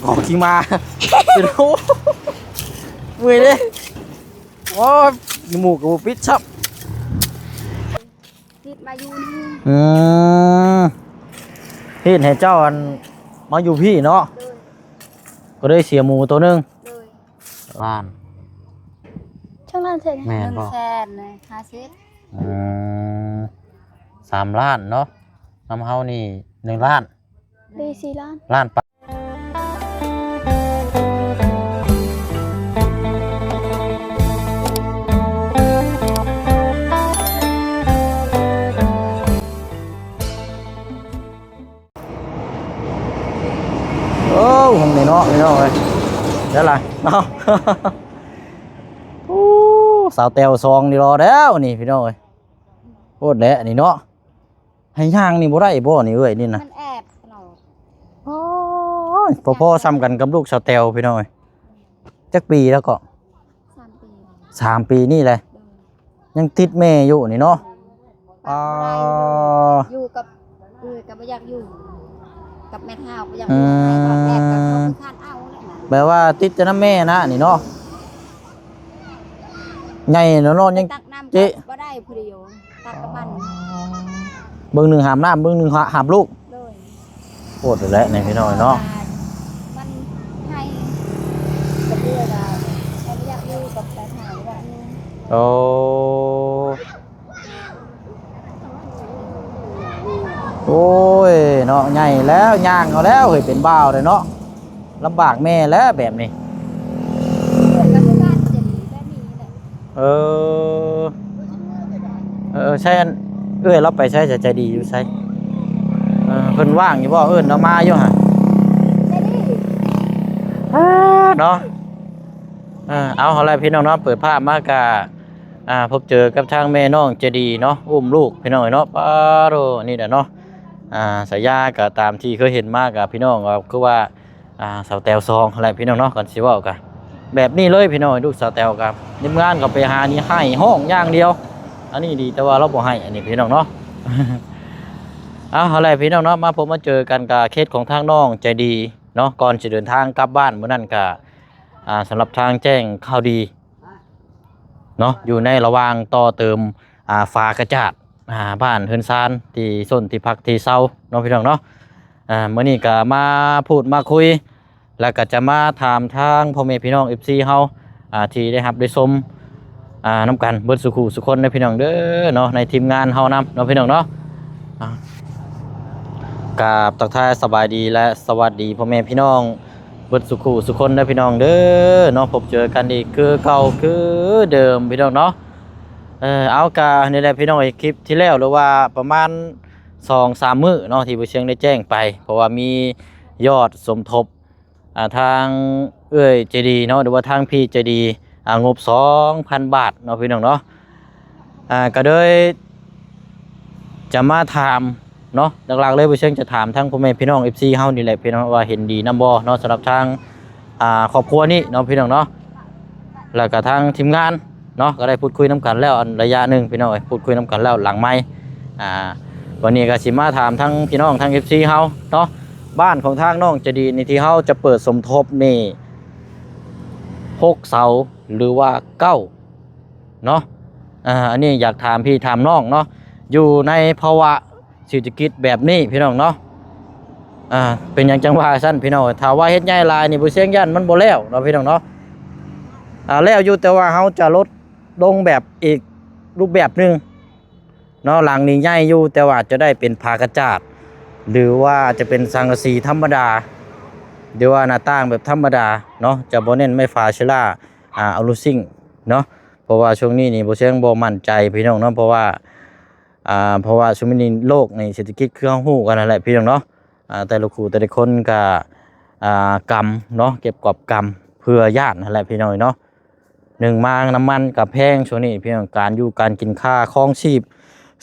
ອອກຂີ້ມາ ໂອ້ ເມື່ອຍເດ້ ໂອ້ຍ ໝູ່ກໍບໍ່ປິດຊ້ຳ ຕິດມາຢູ່ນີ້ ອືມ ເຮັດໃຫ້ເຈົ້າ ອັນ ມາຢູ່ພີ້ເນາະ ໂດຍ ກໍໄດ້ເສຍໝູໂຕໜຶ່ງ ໂດຍ ລ້ານ ສອງລ້ານເທົ່າໃດ? ແມ່ນບໍ່? ໜຶ່ງແສນຫ້າສິບ ອືມ ສາມລ້ານເນາະ ນຳເຮົານີ້ໜຶ່ງລ້ານ ເລີຍສີ່ລ້ານ ລ້ານປາຍ ໂອ້ ຫ້ອງນີ້ເນາະ ພີ່ນ້ອງເອີຍ ໄດ້ຫຼາຍເນາະ ໂອ້ ສາວແຕ້ວສອງນີ້ລໍແລ້ວນີ້ ພີ່ນ້ອງເອີຍ ໂພດແຫຼະນີ້ເນາະ ໃຫ້ຍ່າງນີ້ບໍ່ໄດ້ບໍ່ນີ້ເອື້ອຍນີ້ນະ? ມັນແອບເນາະ ໂອ້ຍ ພໍໆສ່ຳກັນກັບລູກສາວແຕ້ວ ພີ່ນ້ອງເອີຍ ຈັກປີແລ້ວເກາະ? ສາມປີ ສາມປີນີ້ແຫຼະ ໂດຍ ຍັງຕິດແມ່ຢູ່ນີ້ເນາະ ປະບໍ່ໄດ້ເລີຍ ອໍ ຢູ່ກັບເອື້ອຍກໍບໍ່ຢາກຢູ່ ກັບແມ່ທ້າວກໍບໍ່ຢາກຢູ່ ອືມ ໃຫ້ຕອນແລກກໍເຂົາຄືຄານເອົາແຫຼະນະ ແບບວ່າຕິດແຕ່ນຳແມ່ນະນີ້ເນາະ ໃຫຍ່ແລ້ວເນາະ ຍັງ ຕັກນ້ຳ ເຈ ກໍບໍ່ໄດ້ຜູ້ດຽວ ຕັກກັບມັນ ເບິ່ງໜຶ່ງຫາບນ້ຳ ເບິ່ງໜຶ່ງຫາບລູກ ໂດຍ ໂພດແຫຼະນີ້ພີ່ນ້ອງເນາະ ມັນໃຫ້ ກໍເບື່ອລະ ມັນຢາກຢູ່ກັບແມ່ທ້າວ ໂອ້ ໂອ້ຍເນາະ ໃຫຍ່ແລ້ວ ຍ່າງເອົາແລ້ວເຮີ້ຍ ເປັນບ່າວແລ້ວເນາະ ລຳບາກແມ່ແລ້ວແບບນີ້ ເອີ ກໍຄືກັນ ຈະດີແບບນີ້ແຫຼະ ເອີ ເອີ ໃຊ່ ເອື້ອຍລາວໄປໃສ ໃຈດີຢູ່ໃສ? ເອີ ເພິ່ນວ່າງຢູ່ບໍ່? ເອີ້ນລາວມາຢູ່ຫະ ໃຈດີ ເອີ ເນາະ ເອີ ເອົາ ເອົາລະພີ່ນ້ອງເນາະ ເປີດພາບມາກະ ອ່າ ພົບເຈີກັບທາງແມ່ນ້ອງໃຈດີເນາະ ອຸ້ມລູກພີ່ນ້ອງເອີຍເນາະ ປາໂດ ນີ້ແຫຼະເນາະ ອ່າ ສາຍາກໍຕາມທີ່ເຄີຍເຫັນມາກໍ ພີ່ນ້ອງກໍຄືວ່າ ອ່າ ສາວແຕ້ວສອງຫັ້ນແຫຼະພີ່ນ້ອງເນາະ ກັນຊິເວົ້າກໍແບບນີ້ເລີຍພີ່ນ້ອງ ລູກສາວແຕ້ວກໍທີມງານເຂົາໄປຫານີ້ໄຫ້ຮ້ອງຢ່າງດຽວ ອັນນີ້ດີແຕ່ວ່າລາວບໍ່ໄຫ້ ອັນນີ້ພີ່ນ້ອງເນາະ ເອົາ ເອົາແຫຼະພີ່ນ້ອງເນາະ ມາພົບມາເຈີກັນກໍເຄສຂອງທາງນ້ອງໃຈດີເນາະ ກ່ອນຊິເດີນທາງກັບບ້ານມື້ນັ້ນກໍ ອ່າ ສຳລັບທາງແຈ້ງຂ່າວດີ ເນາະ ຢູ່ໃນລະຫວ່າງຕໍ່ເຕີມ ອ່າ ຝາກະຈາດ ອ່າ ບ້ານເຮືອນຊານທີ່ຊົນທີ່ພັກທີ່ເຊົາເນາະ ພີ່ນ້ອງເນາະ ອ່າ ມື້ນີ້ກະມາພູດມາຄຸຍ ແລ້ວກະຈະມາຖາມທາງພໍ່ແມ່ພີ່ນ້ອງ ເອັຟຊີ ເຮົາ ອ່າ ທີ່ໄດ້ຮັບໄດ້ຊົມ ອ່າ ນຳກັນເບິດສູ່ຄູ່ສູ່ຄົນເດີພີ່ນ້ອງເດີເນາະ ໃນທີມງານເຮົານຳເນາະ ພີ່ນ້ອງເນາະ ອ່າ ກາບທັກທາຍສະບາຍດີ ແລະ ສະຫວັດດີພໍ່ແມ່ພີ່ນ້ອງ ເບິດສູ່ຄູ່ສູ່ຄົນເດີພີ່ນ້ອງເດີເນາະ ພົບເຈີກັນອີກຄືເກົ່າຄືເດີມພີ່ນ້ອງເນາະ ເອີ ເອົາ ກະນີ້ແຫຼະພີ່ນ້ອງເອີຍ ຄລິບທີ່ແລ້ວ ຫຼືວ່າປະມານສອງສາມມື້ເນາະ ທີ່ບໍ່ຊຽງໄດ້ແຈ້ງໄປ ເພາະວ່າມີຍອດສົມທົບ ອ່າ ທາງເອື້ອຍໃຈດີເນາະ ຫຼືວ່າທາງພີ່ໃຈດີ ອ່າ ງົບສອງພັນບາດເນາະ ພີ່ນ້ອງເນາະ ອ່າ ກະເລີຍຈະມາຖາມ ເນາະ ຫຼັກໆເລີຍ ບໍ່ເຊີງຈະຖາມທາງພໍ່ແມ່ພີ່ນ້ອງ ເອັຟຊີ ເຮົານີ້ແຫຼະພີ່ນ້ອງ ວ່າເຫັນດີນຳບໍ່ເນາະ ສຳລັບທາງ ອ່າ ຄອບຄົວນີ້ເນາະ ພີ່ນ້ອງເນາະ ແລ້ວກໍທາງທີມງານເນາະ ກໍໄດ້ພູດຄຸຍນຳກັນແລ້ວ ອັນ ໄລຍະໜຶ່ງ ພີ່ນ້ອງເອີຍ ພູດຄຸຍນຳກັນແລ້ວຫຼັງໄມ ອ່າ ວັນນີ້ກໍຊິມາຖາມທາງພີ່ນ້ອງທາງ ເອັຟຊີ ເຮົາເນາະ ບ້ານຂອງທາງນ້ອງໃຈດີນີ້ ທີ່ເຮົາຈະເປີດສົມທົບນີ້ ຫົກເສົາ ຫຼືວ່າ ເກົ້າ ເນາະ ອ່າ ອັນນີ້ຢາກຖາມພີ່ຖາມນ້ອງເນາະ ຢູ່ໃນພາວະເສດຖະກິດແບບນີ້ພີ່ນ້ອງເນາະ ອ່າ ເປັນຫຍັງຈັ່ງວ່າຊັ້ນພີ່ນ້ອງ ຖ້າວ່າເຮັດໃຫຍ່ຫຼາຍນີ້ ບໍ່ຊຽງຢ້ານມັນບໍ່ແລ້ວເນາະ ພີ່ນ້ອງເນາະ ອ່າ ແລ້ວຢູ່ ແຕ່ວ່າເຮົາຈະລົດລົງແບບອີກຮູບແບບໜຶ່ງ ເນາະ ຫຼັງນີ້ໃຫຍ່ຢູ່ ແຕ່ວ່າອາດຈະໄດ້ເປັນຝາກະຈາດ ຫຼືວ່າອາດຈະເປັນສັງກະສີທຳມະດາ ຫຼືວ່າໜ້າຕ່າງແບບທຳມະດາເນາະ ຈະບໍ່ເນັ້ນໄມ້ຝາເຊລາ ອ່າ ອາລູຊິງເນາະ ເພາະວ່າຊ່ວງນີ້ນີ້ບໍ່ເຊີງບໍ່ໝັ້ນໃຈພີ່ນ້ອງເນາະ ເພາະວ່າ ອ່າ ເພາະວ່າຊ່ວງນີ້ໂລກນີ້ເສດຖະກິດຄືເຮົາຮູ້ກັນນັ້ນແຫຼະພີ່ນ້ອງເນາະ ອ່າ ແຕ່ລະຄູ່ແຕ່ລະຄົນກະ ອ່າ ກຳເນາະ ເກັບກອບກຳເພື່ອຢ້ານຫັ້ນແຫຼະພີ່ນ້ອງເນາະ ໜຶ່ງມານ້ຳມັນກໍແພງ ຊ່ວງນີ້ພີ່ນ້ອງ ການຢູ່ການກິນຄ່າຄອງຊີບ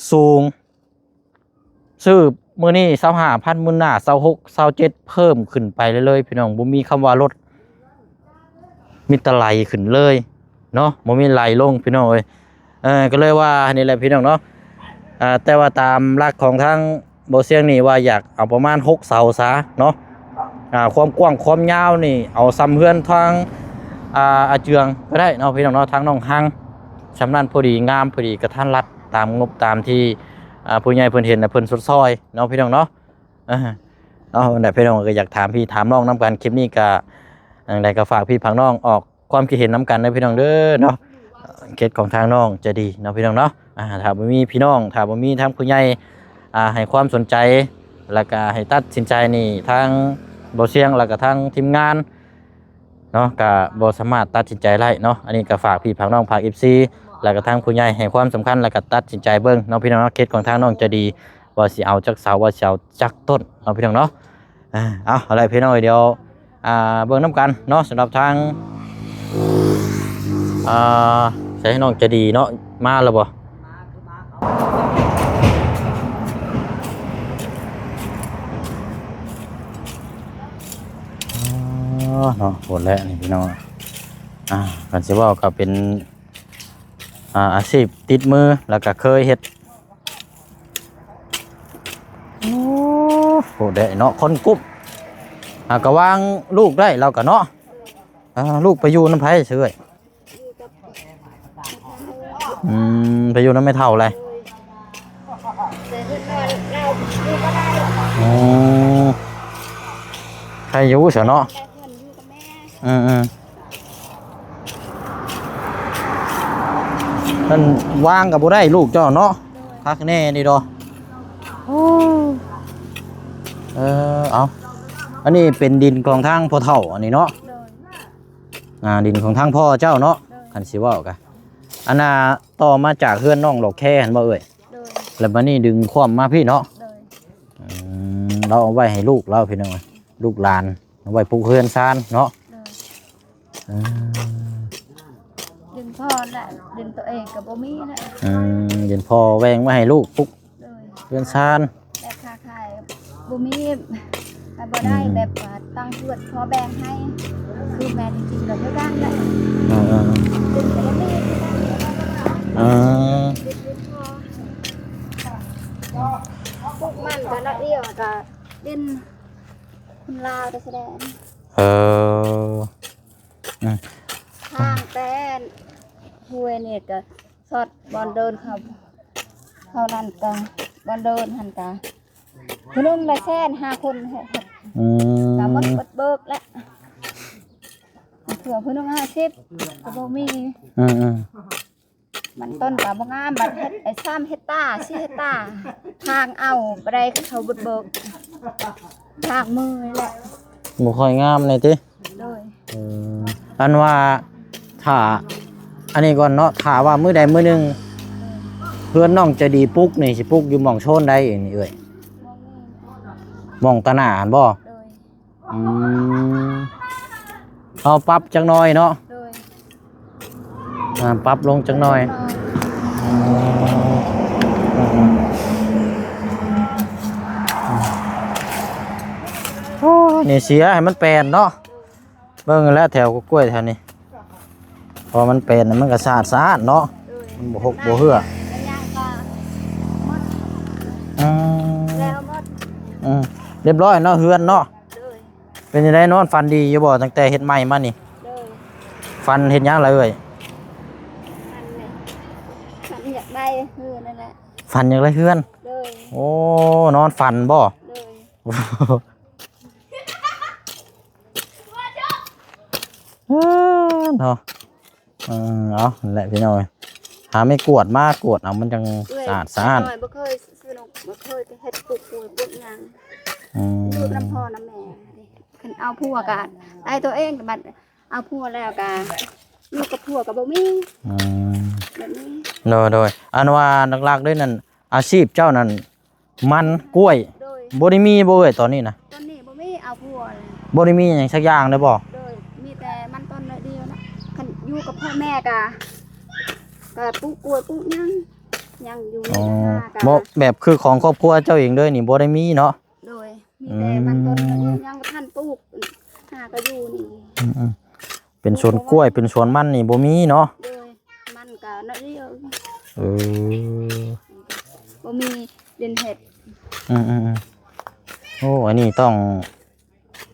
ສູງ ຊື້ມື້ນີ້ຊາວຫ້າພັນ ມື້ໜ້າຊາວຫົກ ຊາວເຈັດ ເພີ່ມຂຶ້ນໄປເລື້ອຍໆ ພີ່ນ້ອງ ບໍ່ມີຄຳວ່າລົດ ມີແຕ່ໄຫຼຂຶ້ນເລີຍເນາະ ບໍ່ມີໄຫຼລົງ ພີ່ນ້ອງເອີຍ ເອີ ກໍເລີຍວ່ານີ້ແຫຼະພີ່ນ້ອງເນາະ ອ່າ ແຕ່ວ່າຕາມຫຼັກຂອງທາງບໍ່ຊຽງນີ້ວ່າຢາກເອົາປະມານຫົກເສົາຊະເນາະ ອ່າ ຄວາມກວ້າງຄວາມຍາວນີ້ ເອົາຊ່ຳເຮືອນທາງ ອ່າ ອາເຈືອງກໍໄດ້ເນາະ ພີ່ນ້ອງເນາະ ທາງໜອງຮັງ ຊ່ຳນັ້ນພໍດີງາມ ພໍດີກະທັນລັດ ຕາມງົບຕາມທີ່ ອ່າ ຜູ້ໃຫຍ່ເພິ່ນເຫັນ ແລະ ເພິ່ນຊົດຊ່ອຍເນາະ ພີ່ນ້ອງເນາະ. ເອີ ເອົາ ແລ້ວພີ່ນ້ອງກໍຢາກຖາມພີ່ຖາມນ້ອງນຳກັນ ຄລິບນີ້ກະ ຈັ່ງໃດກໍຝາກພີ່ຝາກນ້ອງອອກຄວາມຄິດເຫັນນຳກັນເດີ ພີ່ນ້ອງເດີເນາະ. ເຂດຂອງທາງນ້ອງໃຈດີເນາະ ພີ່ນ້ອງເນາະ. ອ່າ ຖ້າບໍ່ມີພີ່ນ້ອງ ຖ້າບໍ່ມີທາງຜູ້ໃຫຍ່ ອ່າ ໃຫ້ຄວາມສົນໃຈ ແລ້ວກະໃຫ້ຕັດສິນໃຈນີ້ ທາງບໍ່ຊຽງ ແລ້ວກະທາງທີມງານເນາະ ກະບໍ່ສາມາດຕັດສິນໃຈໄດ້ເນາະ. ອັນນີ້ກະຝາກພີ່ຝາກນ້ອງ ຝາກເອັຟຊີ ແລ້ວກະທາງຜູ້ໃຫຍ່ໃຫ້ຄວາມສຳຄັນ ແລ້ວກະຕັດສິນໃຈເບິ່ງເນາະ ພີ່ນ້ອງເນາະ. ເຂດຂອງທາງນ້ອງໃຈດີ ວ່າຊິເອົາຈັກເສົາ ວ່າຊິເອົາຈັກຕົ້ນເນາະ ພີ່ນ້ອງເນາະ. ອ່າ ເອົາ ເອົາລະ ພີ່ນ້ອງເອີຍ ດຽວ ອ່າ ເບິ່ງນຳກັນເນາະ ສຳລັບທາງ ອ່າ ໃສ ນ້ອງໃຈດີເນາະ ມາແລ້ວບໍ່? ອໍ ເນາະ ພຸ້ນແຫຼະນີ້ ພີ່ນ້ອງ. ອ່າ ຄັນຊິເວົ້າກໍເປັນ ອ່າ ອາຊີບຕິດມື ແລ້ວກໍເຄີຍເຮັດ ໂອ້ ໂຫ ໄດ້ເນາະ ຄົນກຸບ ອ່າ ກະວາງລູກໄດ້ລາວກະເນາະ. ອ່າ ລູກໄປຢູ່ນຳໃຜຊະເອື້ອຍ? ອືມ ໄປຢູ່ນຳແມ່ເຖົ້າແຫຼະ. ອືມ ໃຄຢູ່ຊະເນາະ. ອືມໆ ເພິ່ນວາງກໍບໍ່ໄດ້ລູກເຈົ້າເນາະ. ໂດຍ ຄັກແນ່ນີ້ດອກ. ໂອ້ ເອີ ເອົາ ອັນນີ້ເປັນດິນຂອງທາງພໍ່ເຖົ້າອັນນີ້ເນາະ. ໂດຍ ອ່າ ດິນຂອງທາງພໍ່ເຈົ້າເນາະ. ໂດຍ ຄັນຊິເວົ້າກະ ອັນນ່າ ຕໍ່ມາຈາກເຮືອນນ້ອງດອກແຄຫັ້ນບໍ່ເອື້ອຍ? ໂດຍ ແລ້ວບາດນີ້ດຶງຂວ້ຳມາພີ້ເນາະ. ໂດຍ ອືມ ລາວເອົາໄວ້ໃຫ້ລູກລາວ ພີ່ນ້ອງ ລູກຫຼານ ເອົາໄວ້ປຸກເຮືອນຊານເນາະ. ໂດຍ ເອີ ດິນພໍ່ແຫຼະ ດິນຕົວເອງກໍບໍ່ມີແຫຼະ. ອືມ ດິນພໍ່ແບ່ງມາໃຫ້ລູກປຸກ ໂດຍ ເຮືອນຊານ ແບບຄ້າຂາຍບໍ່ມີ ແບບບໍ່ໄດ້ ອືມ ແບບວ່າຕັ້ງເພື່ອນພໍ່ແບ່ງໃຫ້ ຄືແມ່ນຈິງໆກໍຄືກັນແຫຼະ. ເອີໆ ດິນກໍບໍ່ມີຄືກັນ. ເອີ ດິນ ດິນພໍ່ ປູກມັນກໍໜ້ອຍດຽວ ກໍດິນຄົນລາວແຕ່ສະແດງ. ເອີ ອືມ ທາງແຕ່ຫ້ວຍນີ້ກໍຊອດບ່ອນເດີນເຂົ້າ ເທົ່ານັ້ນກະ ບ່ອນເດີນຫັ້ນກະ ຜູ້ໜຶ່ງລະແສນ ຫ້າຄົນເຮັດ. ອືມ ກະໝົດເບິດເບີກແລ້ວ ເທື່ອຜູ້ໜຶ່ງຫ້າສິບກໍບໍ່ມີ. ອືມໆ ມັນຕົ້ນກໍບໍ່ງາມ ບັດເຮັດໄອ້ສາມເຮັກຕາ ສີ່ເຮັກຕາ ທາງເອົາບໍ່ໄດ້ ເຂົາບຸດເບີກ ທາງມືນີ້ແຫຼະ ບໍ່ຄ່ອຍງາມແນ່ຕິ. ໂດຍ ເອີ ອັນວ່າ ຖ້າ ອັນນີ້ກ່ອນເນາະ ຖ້າວ່າມື້ໃດມື້ໜຶ່ງ ເອີ ເຮືອນນ້ອງໃຈດີປຸກນີ້ ຊິປຸກຢູ່ໝ່ອງໂຊນໃດນີ້ເອື້ອຍ? ໝ່ອງນີ້ ໝ່ອງຕາໜ້າຫັ້ນບໍ່? ໂດຍ ອືມ ເຮົາປັບຈັກໜ້ອຍເນາະ. ໂດຍ ອ່າ ປັບລົງຈັກໜ້ອຍ. ໂອ້ ນີ້ເສຍໃຫ້ມັນແປນເນາະ. ເບິ່ງແລ້ວແຖວກ້ວຍແຖວນີ້ ເພາະມັນແປນ ມັນກໍສະອາດສະອ້ານເນາະ. ໂດຍ ມັນບໍ່ຫົກບໍ່ເຫື່ອ. ອືມ ແລ້ວໝົດ ອືມ ຮຽບຮ້ອຍເນາະ ເຮືອນເນາະ. ໂດຍ ເປັນຈັ່ງໃດ ນອນຝັນດີຢູ່ບໍ່ ຕັ້ງແຕ່ເຮັດໃໝ່ມານີ້? ໂດຍ ຝັນເຫັນຫຍັງລະເອື້ອຍ? ຝັນແຫຼະ ຝັນຢາກໄດ້ເຮືອນນັ້ນແຫຼະ. ຝັນຢາກໄດ້ເຮືອນ? ໂດຍ ໂອ້ ນອນຝັນບໍ່? ໂດຍ ເອີ ເນາະ. ເອີ ເອົາ ນັ້ນແຫຼະພີ່ນ້ອງເອີຍ ຫາໄມ້ກວາດມາກວາດເອົາ ມັນຈັ່ງ ເອື້ອຍ ສະອາດສະອ້ານ. ນ້ອຍບໍ່ເຄີຍ ຊື່ນ້ອງບໍ່ເຄີຍໄປເຮັດປູກກວຍປູກຫຍັງ. ອືມ ຢູ່ນຳພໍ່ນຳແມ່ ຄັນເອົາຜົວກໍໄດ້ຕົວເອງ ບັດເອົາຜົວແລ້ວກໍຢູ່ກັບຜົວກໍບໍ່ມີ. ອືມ ແບບນີ້. ໂດຍໆ ອັນວ່າຫຼັກໆເລີຍນັ້ນ ອາຊີບເຈົ້ານັ້ນ ມັນ ກ້ວຍ. ໂດຍ ບໍ່ໄດ້ມີບໍ່ເອື້ອຍຕອນນີ້ນະ? ຕອນນີ້ບໍ່ມີ ເອົາຜົວແລ້ວ ບໍ່ໄດ້ມີຫຍັງສັກຢ່າງເລີຍບໍ່? ໂດຍ ມີແຕ່ມັນຕົ້ນໜ້ອຍດຽວນະ ຄັນຢູ່ກັບພໍ່ແມ່ກະ ກະປູກກ້ວຍປູກຫຍັງ ຍັງຢູ່ໃນນາກະ. ບໍ່ ແບບຄືຂອງຄອບຄົວເຈົ້າເອງເລີຍນີ້ບໍ່ໄດ້ມີເນາະ? ໂດຍ ມີແຕ່ມັນຕົ້ນໜ້ອຍດຽວ ອືມ ຍັງບໍ່ທັນປູກ ຫາກໍຢູ່ນີ້. ອືມໆ ເປັນສວນກ້ວຍ ເປັນສວນມັນນີ້ບໍ່ມີເນາະ? ໂດຍ ມັນກໍໜ້ອຍດຽວ. ເອີ ບໍ່ມີດິນເຮັດ. ອືມໆໆ ໂອ້ ອັນນີ້ຕ້ອງ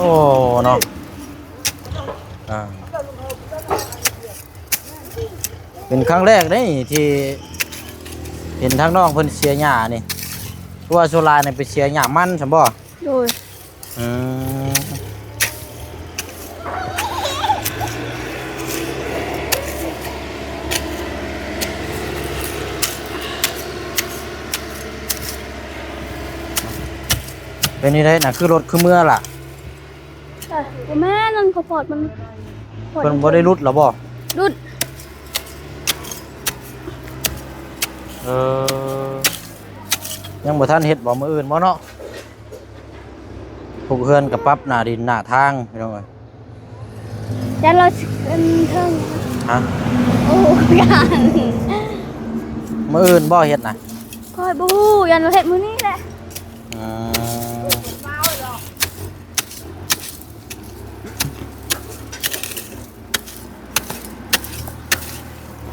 ໂອ້ ເນາະ ອ່າ ເປັນຄັ້ງແລກເດ້ທີ່ເຫັນທາງນ້ອງເພິ່ນເສຍຫຍ້ານີ້ ຄືວ່າສ່ວນຫຼາຍນີ້ໄປເສຍຫຍ້າມັນຊັ້ນບໍ່? ໂດຍ. ອືມ ເປັນຈັ່ງໃດນະ ຄືລົດຄືເມືອລະ? ເອີ ບໍ່ແມ່ນ ນັ້ນເຂົາປອດມັນ ເພິ່ນບໍ່ໄດ້ຫຼຸດລະບໍ່? ຫຼຸດ. ເອີ ຍັງບໍ່ທັນເຮັດບໍ່? ມື້ອື່ນບໍ່ເນາະ? ພວກເຮືອນກໍປັບໜ້າດິນໜ້າທາງ ພີ່ນ້ອງເອີຍ. ຢ້ານລາວຊິຂຶ້ນເທິງ. ຮະ? ໂອ້ ຢ້ານ. ມື້ອື່ນບໍ່ເຮັດນະ? ຂ້ອຍບໍ່ຮູ້ ຢ້ານລາວເຮັດມື້ນີ້ແຫຼະ. ອືມ.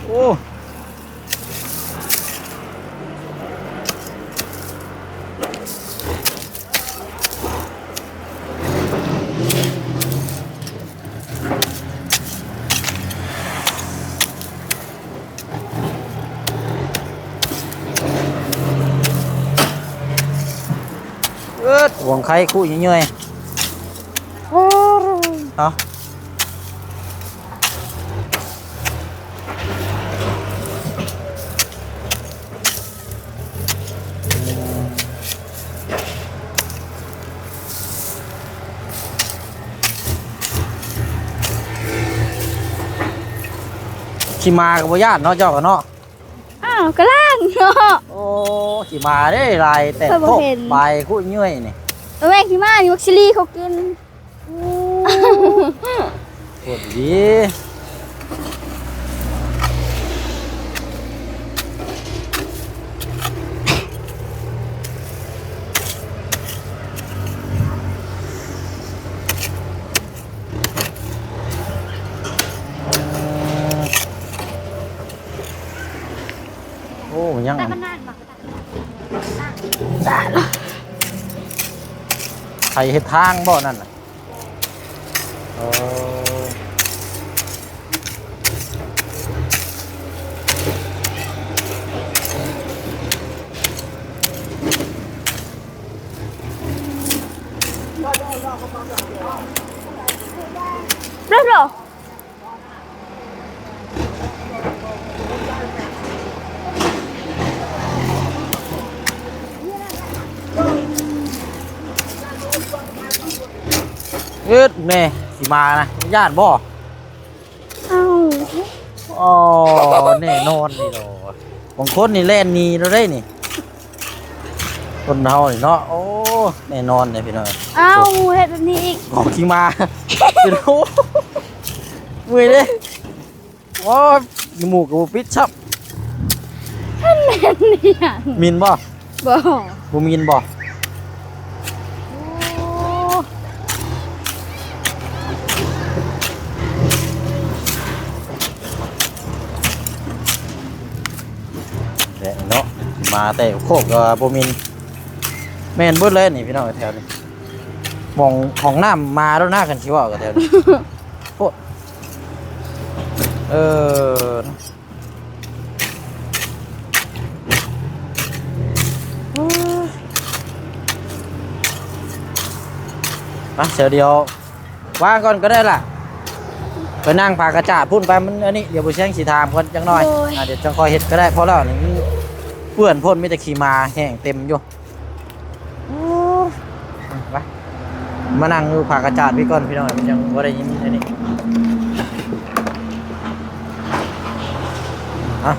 ໂອ້ ເອີດ ຫວງໄຄຄຸເຫຍື່ອຍໆ ເນາະ. ຂີ້ໝາກໍບໍ່ຢ້ານເນາະ ເຈົ້າກໍເນາະ. ອ້າວ ກະລ້າງເນາະ. ໂອ້ ຂີ້ໝາເດ້ ຫຼາຍແຕກໂຄກ ບາຍຄຸເຫຍື່ອຍນີ້. ເອີ ແມ່ຂີ້ໝານີ້ ບັກຊີລີເຂົາກິນ. ໂອ້ ໂຄດດີ. ໂອ້ ຍັງ ໄປເຮັດທາງບໍ່ນັ້ນນະ? ເອີ ເລີຍເນາະ. ເອີດແມ່ ຊິມານະ ຢ້ານບໍ່? ອ້າວ ອໍ ແນ່ນອນນີ້ເນາະ ບາງຄົນນີ້ແລ່ນໜີແລ້ວເດ້ນີ້. ຄົນເຮົານີ້ເນາະ ໂອ້ ແນ່ນອນເດ້ພີ່ນ້ອງ. ອ້າວ ເຮັດແບບນີ້ອີກ ອອກຂີ້ມາ ເປັນ ໂອ້ ເມື່ອຍເດ້. ໂອ້ ໝູກກໍບໍ່ປິດຊ້ຳ. ມັນແມ່ນອີຫຍັງ? ໝິ່ນບໍ່? ບໍ່ ບໍ່ໝິ່ນບໍ່? ໂອ້ ແຫຼະເນາະ ມາແຕ່ໂຄກກໍບໍ່ໝິ່ນ. ແມ່ນເບິດແລ້ວນີ້ພີ່ນ້ອງ ແຖວນີ້ ໝ່ອງຫ້ອງນ້ຳມາແລ້ວນະ ຄັນຊິເວົ້າກໍແຖວນີ້ ໂພດ. ເອີ ມາສຽວດຽວ ວາງກ່ອນກໍໄດ້ລະ ໄປນັ່ງຜາກະຈາດພຸ້ນໄປ. ມັນອັນນີ້ ດຽວບໍ່ແຊງຊິຖາມກ່ອນຈັກໜ້ອຍ. ໂດຍ ອ່າ ດຽວຈັ່ງຄ່ອຍເຮັດກໍໄດ້. ພໍແລ້ວນີ້ ມັນເປື້ອນໂພດ ມີແຕ່ຂີ້ໝາແຫ້ງເຕັມຢູ່. ໂອ້ ໄປ ມານັ່ງຢູ່ຜາກະຈາດພີ້ກ່ອນພີ່ນ້ອງ ມັນຍັງບໍ່ໄດ້ຍິນອັນນີ້. ອ່ະ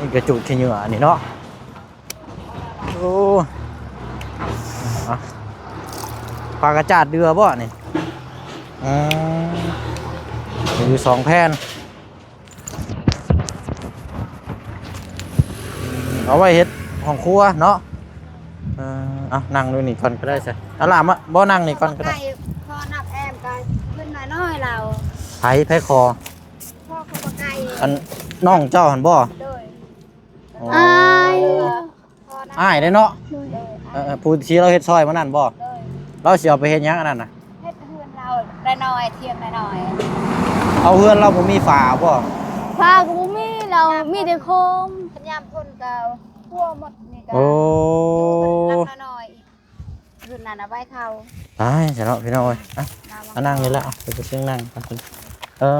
ນີ້ກະຈູດຂີ້ເຫຍື້ອອັນນີ້ເນາະ. ໂອ້ ອ່ະ ຜາກະຈາດເດື່ອບໍ່ນີ້? ອືມ ມີຢູ່ສອງແຜ່ນ ເອົາໄວ້ເຮັດຫ້ອງຄົວເນາະ. ເອີ ເອົານັ່ງຢູ່ນີ້ກ່ອນກໍໄດ້ຊະ. ເອົາຫຼ້າມາ ບໍ່ ນັ່ງນີ້ກ່ອນກໍໄດ້. ຂໍນັບແອມກໍຂຶ້ນໜ້ອຍໆລາວ. ໃຜ ໃຜຂໍ? ພໍ່ຂອງປາໄກ່ ອັນນ້ອງເຈົ້າຫັ້ນບໍ່? ໂດຍ. ອໍ ອ້າຍ ອ້າຍເດ້ເນາະ. ໂດຍ. ເອີ ເອີ ຜູ້ທີ່ລາວເຮັດຊ່ອຍມື້ນັ້ນບໍ່? ໂດຍ. ລ ລາວຊິເອົາໄປເຮັດຫຍັງອັນນັ້ນນະ? ເຮັດເຮືອນລາວນ້ອຍໆ ທຽງນ້ອຍໆ. ເອົາເຮືອນລາວບໍ່ມີຝາບໍ່? ຝາກໍບໍ່ມີ ລາວມີແຕ່ໂຄມ. ຄັນຍາມຝົນກໍຮົ່ວໝົດນີ້ກໍ. ໂອ້ ຢູ່ເຮືອນຫຼັງນ້ອຍໆອີກ. ເຮືອນນັ້ນເອົາໄວ້ເຖົ້າ. ຕາຍຊະເນາະ ພີ່ນ້ອງເອີຍ. ເອົາ ມາ ມານັ່ງນີ້ແຫຼະ ເອົາ ໄປເຊີນນັ່ງກັນ. ເອີ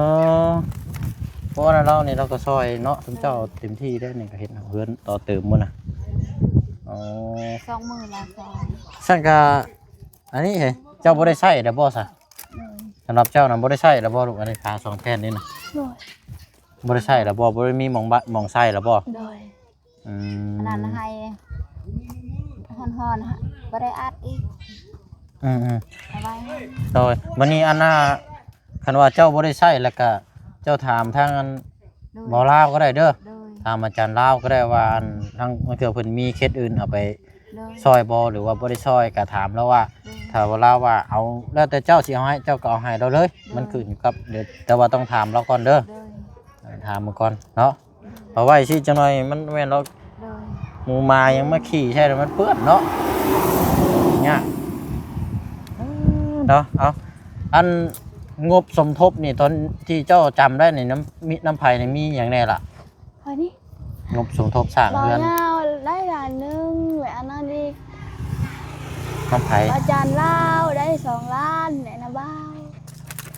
ເພາະວ່າລາວນີ້ລາວກໍຊ່ອຍເນາະ ຊຸມເຈົ້າເຕັມທີ່ເດ້. ນີ້ກໍເຮັດເຮືອນຕໍ່ເຕີມໝົດນະ. ອໍ ສອງມື້ລະສອງ. ຊັ້ນກໍ ອັນນີ້ເອີຍ ເຈົ້າບໍ່ໄດ້ໃຊ້ແລ້ວບໍ່ຊະ? ໂດຍ. ສຳລັບເຈົ້ານະບໍ່ໄດ້ໃຊ້ແລ້ວບໍ່ລູກ? ອັນນີ້ຜ້າສອງແຜ່ນນີ້ນະ. ໂດຍ. ບໍ່ໄດ້ໃຊ້ແລ້ວບໍ່? ບໍ່ໄດ້ມີໝ່ອງບະ ໝ່ອງໃສ່ແລ້ວບໍ່? ໂດຍ. ອືມ ອັນນັ້ນໃຫ້ຮ້ອນໆ ບໍ່ໄດ້ອັດອີກ. ອືມໆ ເອົາໄວ້ໃຫ້. ໂດຍ. ບັດນີ້ອັນນ່າ ຄັນວ່າເຈົ້າບໍ່ໄດ້ໃຊ້ແລ້ວກະ ເຈົ້າຖາມທາງອັນ ໂດຍ ບໍ່ລາວກໍໄດ້ເດີ. ໂດຍ. ຖາມອາຈານລາວກໍໄດ້ວ່າ ອັນ ທາງ ລາງເທື່ອເພິ່ນມີເຂດອື່ນເອົາໄປ ໂດຍ ຊ່ອຍບໍ່ ຫຼືວ່າບໍ່ໄດ້ຊ່ອຍ ກໍຖາມລາວວ່າ ໂດຍ ຖ້າວ່າລາວວ່າເອົາ ແລ້ວແຕ່ເຈົ້າຊິເອົາໃຫ້ ເຈົ້າກໍເອົາໃຫ້ລາວເລີຍ. ໂດຍ. ມັນຂຶ້ນຢູ່ກັບ ດຽວ ແຕ່ວ່າຕ້ອງຖາມລາວກ່ອນເດີ. ໂດຍ. ເອີ ຖາມເພິ່ນກ່ອນເນາະ. ໂດຍ. ເອົາໄວ້ຊິ ຈັກໜ້ອຍມັນແມ່ນດອກ ໂດຍ ໝູໝາຍັງມາຂີ້ໃສ່ແລ້ວມັນເປື້ອນເນາະ. ຍາກ ເອີ ເນາະ. ເອົາ ອັນງົບສົມທົບນີ້ ຕອນທີ່ເຈົ້າຈຳໄດ້ນີ້ ນຳ ມີ ນຳໃຜນີ້ ມີຫຍັງແດ່ລະ? ຂ້ອຍນີ້ ງົບສົມທົບສ້າງເຮືອນ ບໍ່ຍາວໄດ້ລ້ານໜຶ່ງ ແລະ ອັນນັ້ນອີກ ນຳໃຜ? ອາຈານລາວໄດ້ສອງລ້ານ ແລະ ນຳບ່າວ.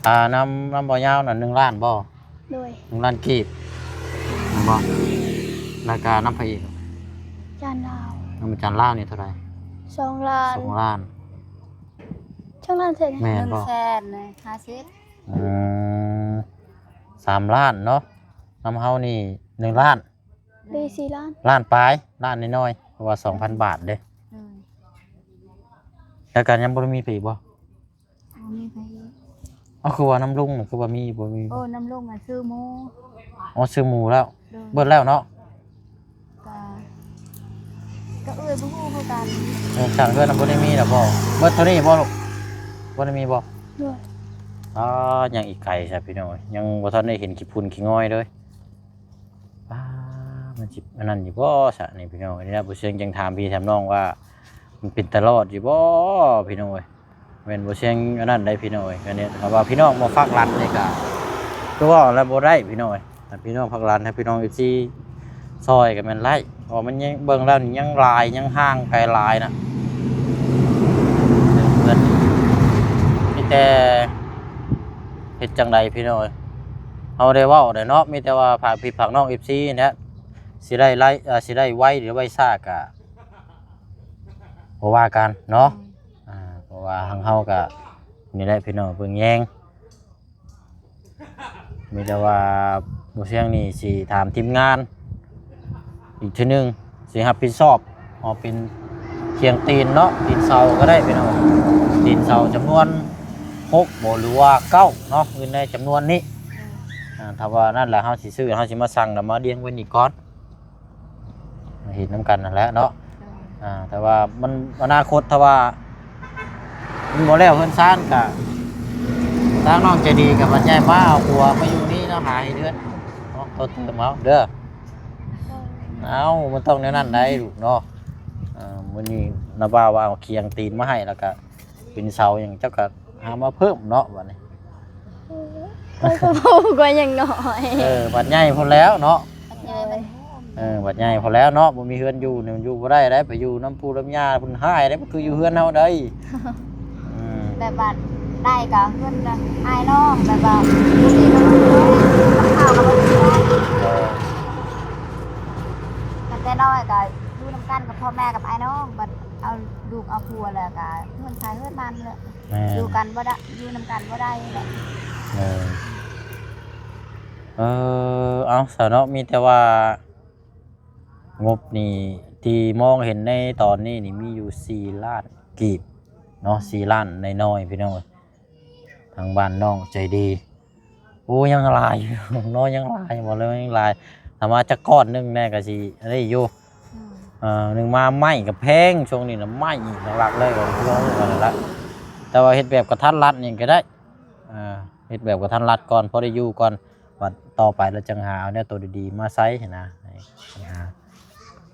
ອ່າ ນຳ ນຳບ່າວຍາວນັ້ນໜຶ່ງລ້ານບໍ່? ໂດຍ. ໜຶ່ງລ້ານກີບແມ່ນບໍ່? ແລ້ວກະນຳໃຜອີກ? ອາຈານລາວ. ນຳອາຈານລາວນີ້ເທົ່າໃດ? ສອງລ້ານ. ສອງລ້ານ. ສອງລ້ານແທ້? ແມ່ນບໍ່? ໜຶ່ງແສນຫ້າສິບ. ອືມ ສາມລ້ານເນາະ. ນຳເຮົານີ້ໜຶ່ງລ້ານ ຫຼື ສີ່ລ້ານ ລ້ານປາຍ ລ້ານນ້ອຍໆ ເພາະວ່າສອງພັນບາດເດ້. ອືມ ແລ້ວກໍຍັງບໍ່ໄດ້ມີໄປອີກບໍ່? ບໍ່ມີໄປອີກ. ເອົາ ຄືວ່ານຳລຸງ ຄືວ່າມີ ບໍ່ມີ? ໂອ້ ນຳລຸງນະຊື້ໝູ. ອໍ ຊື້ໝູແລ້ວ. ໂດຍ. ເບິດແລ້ວເນາະ? ກະ ກະເອື້ອຍບໍ່ຮູ້ຄືກັນ. ເອີ ສ້າງເຮືອນນະບໍ່ໄດ້ມີແລ້ວບໍ່? ເບິດເທົ່ານີ້ບໍ່ລູກ? ບໍ່ໄດ້ມີບໍ່? ໂດຍ. ອໍ ຍັງອີກໄກຊະພີ່ນ້ອງເອີຍ ຍັງບໍ່ທັນໄດ້ເຫັນຂີ້ຝຸ່ນຂີ້ງອຍເລີຍ. ປ້າ ມັນຊິອັນນັ້ນຢູ່ບໍ່ຊະນີ້ພີ່ນ້ອງ? ນີ້ລະ ບໍ່ເຊີງຈັ່ງຖາມພີ່ຖາມນ້ອງວ່າ ມັນເປັນຕາລອດຢູ່ບໍ່ພີ່ນ້ອງເອີຍ? ແມ່ນບໍ່ເຊີງອັນນັ້ນໄດ໋ພີ່ນ້ອງເອີຍ. ອັນນີ້ຖ້າວ່າພີ່ນ້ອງບໍ່ຝາກລັດນີ້ກະ ຄືເວົ້າແລ້ວບໍ່ໄດ້ພີ່ນ້ອງເອີຍ. ຖ້າພີ່ນ້ອງຝາກລັດໃຫ້ພີ່ນ້ອງເອັຟຊີຊ່ອຍກໍແມ່ນໄດ້ ເພາະມັນຍັງ ເບິ່ງແລ້ວນີ້ຍັງຫຼາຍ ຍັງຫ່າງໄກຫຼາຍນະ. ເພິ່ນມີແຕ່ ເຮັດຈັ່ງໃດພີ່ນ້ອງເອີຍ ເຮົາໄດ້ເວົ້າໄດ້ເນາະ ມີແຕ່ວ່າຝາກພີ່ຝາກນ້ອງເອັຟຊີນີ້ແຫຼະ ຊິໄດ້ໄວ ເອີ ຊິໄດ້ໄວຫຼືໄວຊ້າກະບໍ່ວ່າກັນເນາະ. ອືມ ອ່າ ເພາະວ່າທາງເຮົາກະນີ້ແຫຼະພີ່ນ້ອງ ເບິ່ງແຍງ ມີແຕ່ວ່າບໍ່ສ່ຽງນີ້ຊິຖາມທີມງານ ອີກເທື່ອໜຶ່ງ ຊິຮັບຜິດຊອບເອົາເປັນຄຽງຕີນເນາະ ຕີນເສົາກໍໄດ້ພີ່ນ້ອງ ຕີນເສົາຈຳນວນຫົກບໍ ຫຼືວ່າເກົ້າເນາະ ຢູ່ໃນຈຳນວນນີ້. ອ່າ ຖ້າວ່ານັ້ນແຫຼະ ເຮົາຊິຊື້ ເຮົາຊິມາສັ່ງ ແລ້ວມາລຽງໄວ້ນີ້ກ່ອນ ເຮັດນຳກັນນັ້ນແຫຼະເນາະ. ອ່າ ແຕ່ວ່າມັນ ອະນາຄົດ ຖ້າວ່າ ມັນບໍ່ແລ້ວເຮືອນຊານກະ ທາງນ້ອງໃຈດີກະບັດໃຫຍ່ມາເອົາຜົວມາຢູ່ນີ້ເນາະ ຫາເຮັດເຮືອນເນາະ ຕໍ່ເຕີມເອົາເດີ. ເອົ້າ ມັນຕ້ອງແນວນັ້ນໄດ໋ລູກເນາະ. ເອີ ມື້ນີ້ນ້າບ່າວວ່າເອົາຄຽງຕີນມາໃຫ້ ແລ້ວກະເປັນເສົາຫຍັງ ເຈົ້າກະຫາມາເພີ່ມເນາະບັດນີ້. ເອີ ເຂົາກໍເວົ້າກວ່າຫຍັງໜ້ອຍ. ເອີ ບັດໃຫຍ່ພຸ້ນແລ້ວເນາະ ບັດໃຫຍ່ມັນ ເອີ ບັດໃຫຍ່ພໍແລ້ວເນາະ ບໍ່ມີເຮືອນຢູ່ນີ້ ມັນຢູ່ບໍ່ໄດ້ໄດ໋ ໄປຢູ່ນຳປູ່ນຳຍ່າເພິ່ນຮ້າຍໄດ໋ ບໍ່ຄືຢູ່ເຮືອນເຮົາໄດ໋. ອືມ ແບບວ່າໄດ້ກໍເຮືອນອ້າຍນ້ອງ ແບບວ່າຢູ່ນີ້ກໍເຂົ້າກໍບໍ່ໄດ້ ເອີ ຕັ້ງແຕ່ນ້ອຍກໍຢູ່ນຳກັນກັບພໍ່ແມ່ກັບອ້າຍນ້ອງ ບັດເອົາລູກເອົາຜົວແລ້ວກໍເຮືອນໃຜເຮືອນມັນແຫຼະ. ແມ່ນ ຢູ່ກັນບໍ່ໄດ້ ຢູ່ນຳກັນບໍ່ໄດ້ແຫຼະ. ເອີ ເອີ ເອົາຊະເນາະ ມີແຕ່ວ່າງົບນີ້ທີ່ມອງເຫັນໃນຕອນນີ້ນີ້ມີຢູ່ສີ່ລ້ານກີບເນາະ ສີ່ລ້ານນ້ອຍໆ ພີ່ນ້ອງເອີຍ ທາງບ້ານນ້ອງໃຈດີ. ໂອ້ ຍັງຫຼາຍຢູ່ເນາະ ຍັງຫຼາຍ ບອກເລີຍວ່າຍັງຫຼາຍ ຖ້າມາຈັກກ້ອນໜຶ່ງແດ່ກໍຊິໄດ້ຢູ່. ອືມ ເອີ ໜຶ່ງມາໄມ້ກໍແພງ ຊ່ວງນີ້ນະ ໄມ້ນີ້ຫຼັກໆເລີຍ ກໍຄືເວົ້າກັນນັ້ນລະ ແຕ່ວ່າເຮັດແບບກະທັນລັດນີ້ກໍໄດ້ ອ່າ ເຮັດແບບກະທັນລັດກ່ອນ ພໍໄດ້ຢູ່ກ່ອນ ບັດຕໍ່ໄປລະຈັ່ງຫາເອົາແນວໂຕດີໆມາໃຊ້ຫັ້ນນະ ໃຫ້ຫາ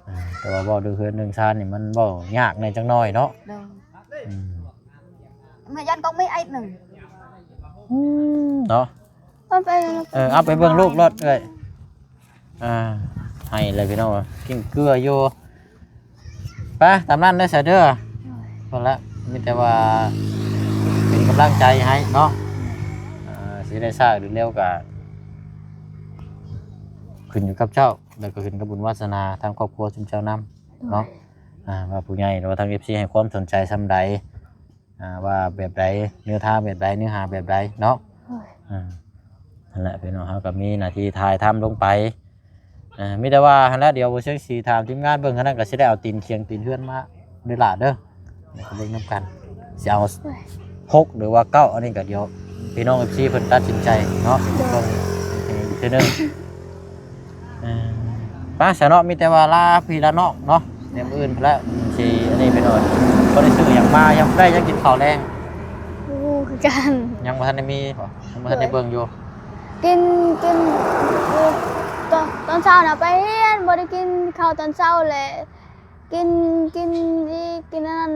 ອ່າ ແຕ່ວ່າເວົ້າເລື່ອງເຮືອນເລື່ອງຊານນີ້ ມັນເວົ້າຍາກແດ່ຈັກໜ້ອຍເນາະ. ໂດຍ ອືມ ແມ່ຢ້ານກໍມີໄອ້ໜຶ່ງ ອືມ ເນາະ ເອີ ເອົາໄປເບິ່ງລູກໂລດເອື້ອຍ. ອ່າ ໃຫ້ເລີຍພີ່ນ້ອງ ກິນເກືອຢູ່. ໄປຕາມນັ້ນເດີສາເດີ. ໂດຍ ພຸ້ນລະ ມີແຕ່ວ່າເປັນກຳລັງໃຈໃຫ້ເນາະ. ອ່າ ຊິໄດ້ຊ້າຫຼືເລັວກະຂຶ້ນຢູ່ກັບເຈົ້າ ແລ້ວກໍຂຶ້ນກັບບຸນວາສະໜາທາງຄອບຄົວຊຸມເຈົ້ານຳເນາະ. ໂດຍ ອ່າ ວ່າຜູ້ໃຫຍ່ ຫຼືວ່າທາງເອັຟຊີໃຫ້ຄວາມສົນໃຈສ່ຳໃດ. ອ່າ ວ່າແບບໃດ ເນື້ອທາງແບບໃດ ເນື້ອຫາແບບໃດເນາະ. ໂດຍ ອ່າ ນັ້ນແຫຼະພີ່ນ້ອງ ເຮົາກໍມີໜ້າທີ່ຖ່າຍທຳລົງໄປ. ອ່າ ມີແຕ່ວ່າຫັ້ນແຫຼະ ດຽວບໍ່ເຊີງຊິຖາມທີມງານເບິ່ງ ອັນນັ້ນກໍຊິໄດ້ເອົາຕີນຄຽງຕີນເຮືອນມາເດີຫຼ້າເດີ. ດຽວກໍເບິ່ງນຳກັນ ຊິເອົາຫົກ ຫຼືວ່າເກົ້າ ອັນນີ້ກໍດຽວພີ່ນ້ອງເອັຟຊີເພິ່ນຕັດສິນໃຈເນາະ. ໂດຍ ເບິ່ງອີກເທື່ອໜຶ່ງ. ອ່າ ໄປຊະເນາະ ມີແຕ່ວ່າລາພີ່ລານ້ອງເນາະ. ແນວອື່ນພຸ້ນລະ ຊິອັນນີ້ໄປນອນ ບໍ່ໄດ້ຊື້ຫຍັງມາ ຍັງໄດ້ຫຍັງກິນເຂົ້າແລງ? ບໍ່ຮູ້ຄືກັນ ຍັງບໍ່ທັນໄດ້ມີບໍ? ຍັງບໍ່ທັນໄດ້ເບິ່ງຢູ່. ກິນ ກິນ ຕອນ ຕອນເຊົ້ານະໄປຮຽນ ບໍ່ໄດ້ກິນເຂົ້າຕອນເຊົ້າແຫຼະ ກິນ ກິນອີກ ກິນອັນນັ້ນ.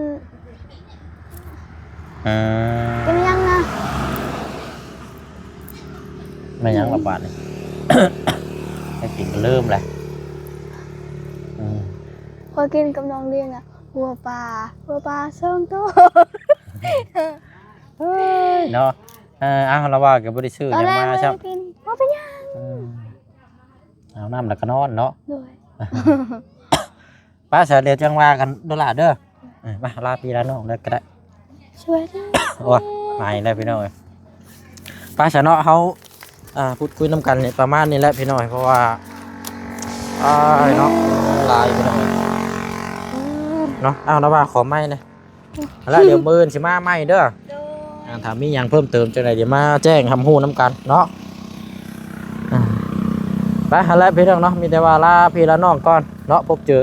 ອືມ ກິນຫຍັງນະ? ແມ່ນຫຍັງລະບາດນີ້? ໄດ້ກິນກໍລືມແຫຼະ. ອືມ ຂ້ອຍກິນກັບນ້ອງລ້ຽງນະ ຫົວປາ ຫົວປາສອງໂຕ. ເອີຍ ເນາະ ເອີ ເອົາ ລະວ່າກໍບໍ່ໄດ້ຊື້ຫຍັງມາຊ້ຳ. ຕອນແລກບໍ່ໄດ້ກິນ ບໍ່ເປັນຫຍັງ. ອືມ ອາບນ້ຳແລ້ວກໍນອນເນາະ. ໂດຍ ໄປຊະ ດຽວຈັ່ງວ່າກັນເດີຫຼ້າເດີ. ເອີ ມາລາພີ່ລານ້ອງເລີຍກໍໄດ້. ສະບາຍດີ. ໂອ້ຍ ມາອີກແລ້ວພີ່ນ້ອງເອີຍ. ໄປຊະເນາະ ເຮົາ ອ່າ ພູດຄຸຍນຳກັນນີ້ປະມານນີ້ແຫຼະພີ່ນ້ອງ ເພາະວ່າ ອ້າຍເນາະ ຫຼາຍພີ່ນ້ອງເອີຍ ເນາະ. ເອົາ ລະວ່າຂໍໄມ້ແດ່. ແລ້ວດຽວມື້ອື່ນຊິມາໃໝ່ເດີ. ໂດຍ ອ່າ ຖ້າມີຫຍັງເພີ່ມເຕີມຈັ່ງໃດ ດຽວມາແຈ້ງຮັບຮູ້ນຳກັນເນາະ. ອ່າ ໄປຫັ້ນແຫຼະພີ່ນ້ອງເນາະ ມີແຕ່ວ່າລາພີ່ລານ້ອງກ່ອນເນາະ. ພົບເຈີ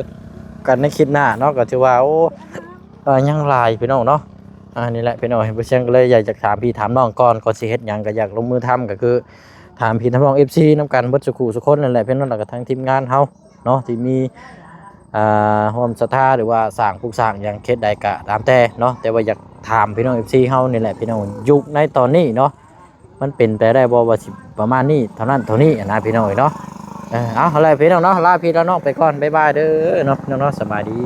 ກັນໃນຄລິບໜ້າເນາະ ກໍຖືວ່າ ໂອ້ ເອີ ຍັງຫຼາຍພີ່ນ້ອງເນາະ. ອ່າ ນີ້ແຫຼະພີ່ນ້ອງ ເຫັນບໍ່ ຊຽງກໍເລີຍຢາກຈະຖາມພີ່ຖາມນ້ອງກ່ອນ ກ່ອນຊິເຮັດຫຍັງກໍຢາກລົງມືທຳ ກໍຄືຖາມພີ່ຖາມນ້ອງເອັຟຊີນຳກັນເບິດສູ່ຄູ່ສູ່ຄົນນັ້ນແຫຼະພີ່ນ້ອງ ແລ້ວກໍທາງທີມງານເຮົາເນາະ ທີ່ມີ ອ່າ ຮ່ວມສັດທາ ຫຼືວ່າສ້າງປຸກສ້າງຫຍັງເຂດໃດກໍຕາມແຕ່ເນາະ. ແຕ່ວ່າຢາກຖາມພີ່ນ້ອງເອັຟຊີເຮົານີ້ແຫຼະພີ່ນ້ອງ ຍຸກໃນຕອນນີ້ເນາະ ມັນເປັນໄປໄດ້ບໍ່ວ່າຊິປະມານນີ້ເທົ່ານັ້ນເທົ່ານີ້ນະພີ່ນ້ອງເອີຍເນາະ. ເອີ ເອົາ ເອົາແຫຼະພີ່ນ້ອງເນາະ ລາພີ່ລານ້ອງໄປກ່ອນ ບາຍບາຍເດີເນາະ ພີ່ນ້ອງເນາະ ສະບາຍດີ.